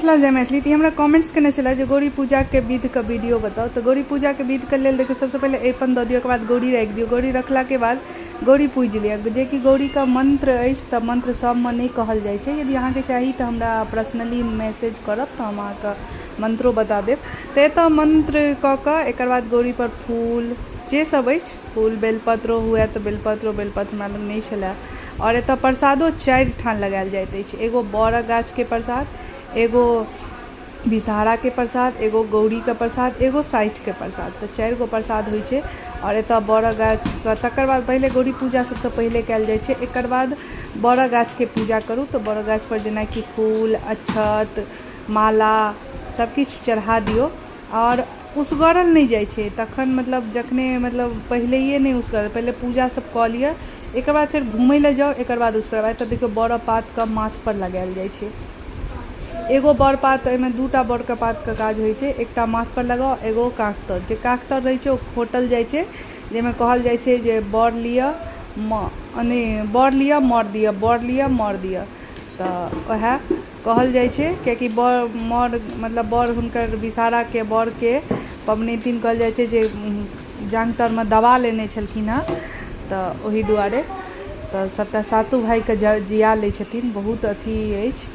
मिथिला जय मैथिली। तऽ ई हमरा कमेंट्स केने छलै जे गौरी पूजाके विधिके वीडियो बताउ। तऽ गौरी पूजाके विधिके लेल देखियौ, सबसँ पहिले अरिपन दऽ दियौ, ओकर बाद गौरी राखि दियौ। गौरी रखलाके बाद गौरी पूजि लिअ, जेकि गौरीके मंत्र अछि, तऽ मंत्र सबमे नहि कहल जाइ छै। यदि अहाँके चाही तऽ हमरा पर्सनली मैसेज करब तऽ हम अहाँके मंत्रो बता देब। तऽ एतऽ मंत्र कऽ कऽ एकर बाद गौरीपर फूल जे सब अछि, फूल बेलपत्रो हुए तऽ बेलपत्रो, बेलपत्र हमरा लग नहि छलै। आओर एतऽ प्रसादो 4 ठाम लगायल जाइत अछि। एगो बड़क गाछके प्रसाद, एगो विषहाराके प्रसाद, एगो गौरीके प्रसाद, एगो साठिके प्रसाद। तऽ 4 गो प्रसाद होइ छै। आओर एतऽ बड़क गाछके तकर बाद पहिले गौरी पूजा सबसँ पहिले कयल जाइ छै। एकर बाद बड़क गाछके पूजा करू। तऽ बड़क गाछपर जेनाकि फूल, अक्षत, माला सबकिछु चढ़ा दियौ। आओर उसगरल नहि जाइ छै तखन, मतलब जखने मतलब पहिलैए नहि उसगरल, पहिले पूजा सब कऽ लिअ, एकर बाद फेर घुमै लए जाउ, एकर बाद उसगरब। एतऽ देखियौ, बड़क पातके माथपर लगायल जाइ छै। एगो बड़ पात, एहिमे 2टा बड़के पातके काज होइ छै। एकटा माथपर लगाउ, एगो काँख तर। जे काँख तर रहै छै ओ खोँटल जाइ छै, जाहिमे कहल जाइ छै जे बड़ लिअ नहि, बड़ लिअ मर दिअ, बड़ लिअ मर दिअ। तऽ उएह कहल जाइ छै, कियाकि बड़ मर मतलब बड़ हुनकर विषहाराके बड़के पबनैतिन कहल जाइ छै, जे जाँघ तरमे दबा लेने छलखिन हेँ। तऽ ओहि दुआरे तऽ सभटा सातो भाइके जिया लै छथिन। बहुत अथी अछि।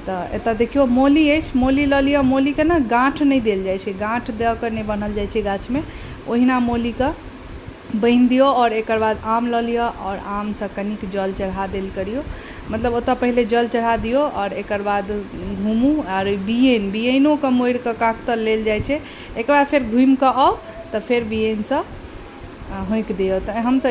तऽ एतऽ देखियौ, मौली अछि, मौली लऽ लिअ। मौलीके ने गाँठ नहि देल जाइ छै, गाँठ दऽ कऽ नहि बान्हल जाइ छै गाछमे। ओहिना मौलीके बान्हि दियौ। आओर एकर बाद आम लऽ लिअ आओर आमसँ कनिक जल चढ़ा देल करियौ, मतलब ओतऽ पहिले जल चढ़ा दियौ आओर एकर बाद घुमू। आर बियैन, बियैनोके मोड़िकऽ काँख तर लेल जाइ छै। एकर बाद फेर घुमिकऽ आउ तऽ फेर बियैनसँ होंकि दियौ। तऽ हम तऽ